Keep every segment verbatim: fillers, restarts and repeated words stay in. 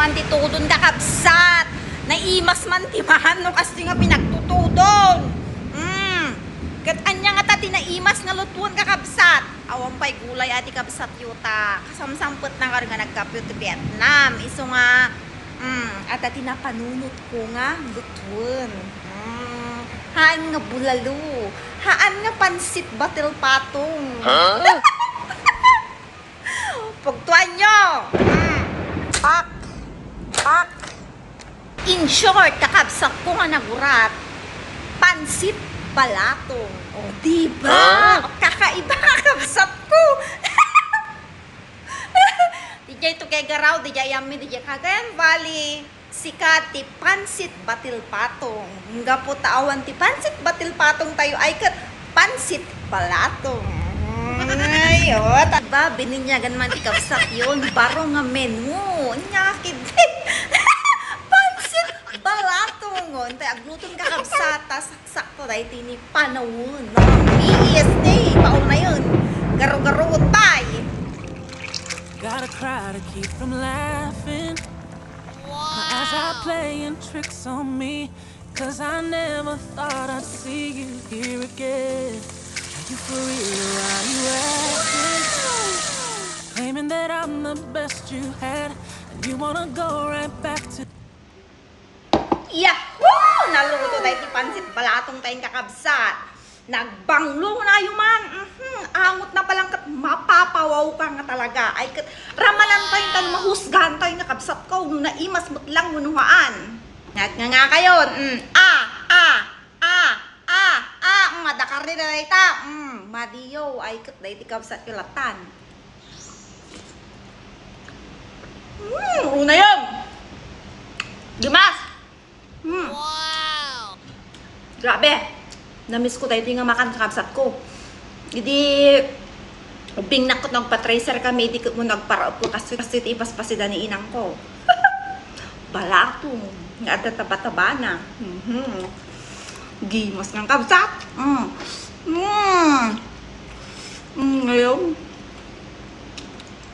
Antitudon, kakabsat. Naimas man ti maan no kastoy nga pinagtutudon. Mm. Ket ania ngata ti naimas nga lutuon, kakabsat? Awan pay gulay a ti kabsatyo ta kasamsampetna ngarud nga nagkapyo ti Vietnam. Isu nga, mm, adda ti napanunotko nga lutuon. Mm, haan nga bulalo. Haan nga pansit batil patong. Huh? Pugtoanyo. Mm. Pak! Pak! In short, kakabsatko nga nagurat, pansit balatong. O, di ba? Huh? Kakaiba, kakabsatko. Didiay Tuguegarao, didiay Ammi, didiay Cagayan Valley. Sikat ti pansit batil patong. Gapu ta awan ti pansit batil patong tayo ay ket pansit balatong. Ay, o, ta-, ba, bininyagan man ti kabsatyo, baro nga menu. Nya, kidi. Pansit balatong. O, tay agluton, kakabsat, ta sakto daytoy ni panawen. No? Yes, day, paunayon. Garo-garo, tay. Gotta cry to keep from laughing. My eyes are playing tricks on me. 'Cause I never thought I'd see you here again. Are you for real or are you acting? Claiming that I'm the best you had, and you wanna go right back to. Yahoo! Naluto daytoy pansit balatong tay, kakabsat. Nagbanglo na yuman. Mhm. Angot na palang ket mapapawaw ka nga talaga. Ay ket ramanan tayo tan mahusgahan tayo nga kabsat ko no naimas met lang wenno haan. Nagnganga kayon. Mm. A, a, a, a, a. Mm, adda karne na dayta. Mm, madiyo. Ay ket daytoy kabsat ko latan. Mm, una yan. Dimas. Hmm. Wow! Grabe. Namiss ko daytoy nga makan, kakabsat ko. Idi ubbingnak ket nagpa-tracer kami, idi ket mo nagparaop ko, kastoy, kastoy ti ipaspasida ni inang ko. Balatong nga adda taba-tabana. Mhm. Gimas nga, kabsat. Mm. Mm. Mm, ngayon.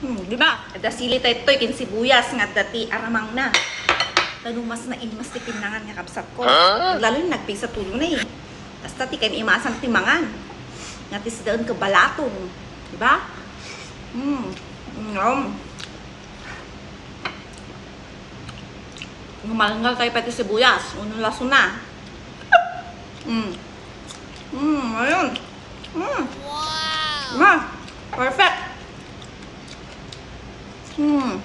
Hmm, di ba? Adda sili daytoy ken sibuyas nga adda ti aramangna. Tanumas na inmas ti pinnangan nga kabsat ko. Huh? Lalo yung nagpisa tulo na eh. Basta ti kaimasan ti mangan. Nga ti sidaen ka balatong. Di ba? Hmm. Hmm. Ngumalngal tayo pati sibuyas. Unong lasona. Hmm. Hmm, ayun. Mm. Wow! Ma, perfect. Mm.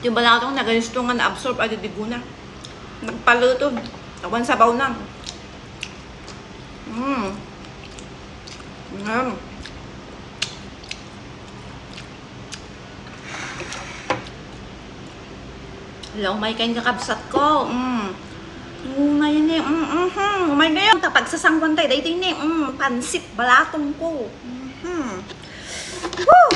Ti balatong naganis to nga na-absorb a didigona. Nagpaluto. Awan sabaw na. Mm. Ayan. Hala, umay kayo, kakabsat ko. Mm. Umay ni, mm, mhm. Umay kayo. Ta pagsasangwan tayo, daytoy ni, mm, pansit balatong ko. Mhm. Woo!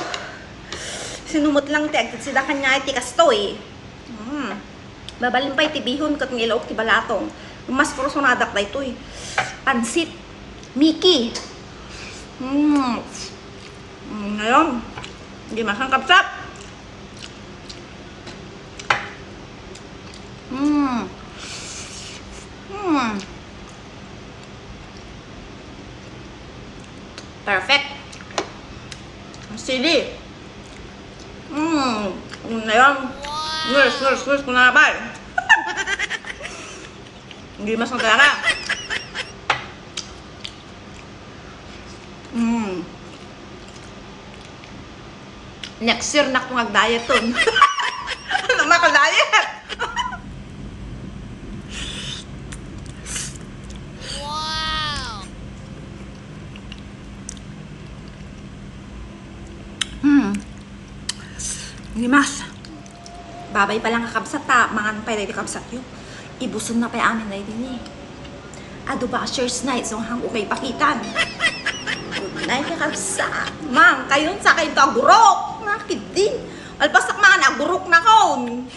Sinumot lang ti agsidakan nga iti kastoy. Mm. Babalin pay ti bihon ket nga ilaok ti balatong. Mas kursonadak daytoy. Pansit. Miki. Mm. Mm, ngayon, di masangkapsap. Mm. Mm. Perfect. Ang sili. Mm. Ano na yan? Yes, yes, yes. Kunabay. Hindi mas talaga. Mm. Next year na akong nag-diet ton. Ano, maka-diet? Wow! Hmm. Ngimas. Babay pa lang, kakabsat, ta mangan pay daydi kabsatyo. Ibusen na pay amin daydi ni. Adu ba, cheers na, iso hang ukay pakitan. Good night, kakabsat. Mang, kayon sa kayo to agurok. Nakidin. Alpasak mangan agurok na kon.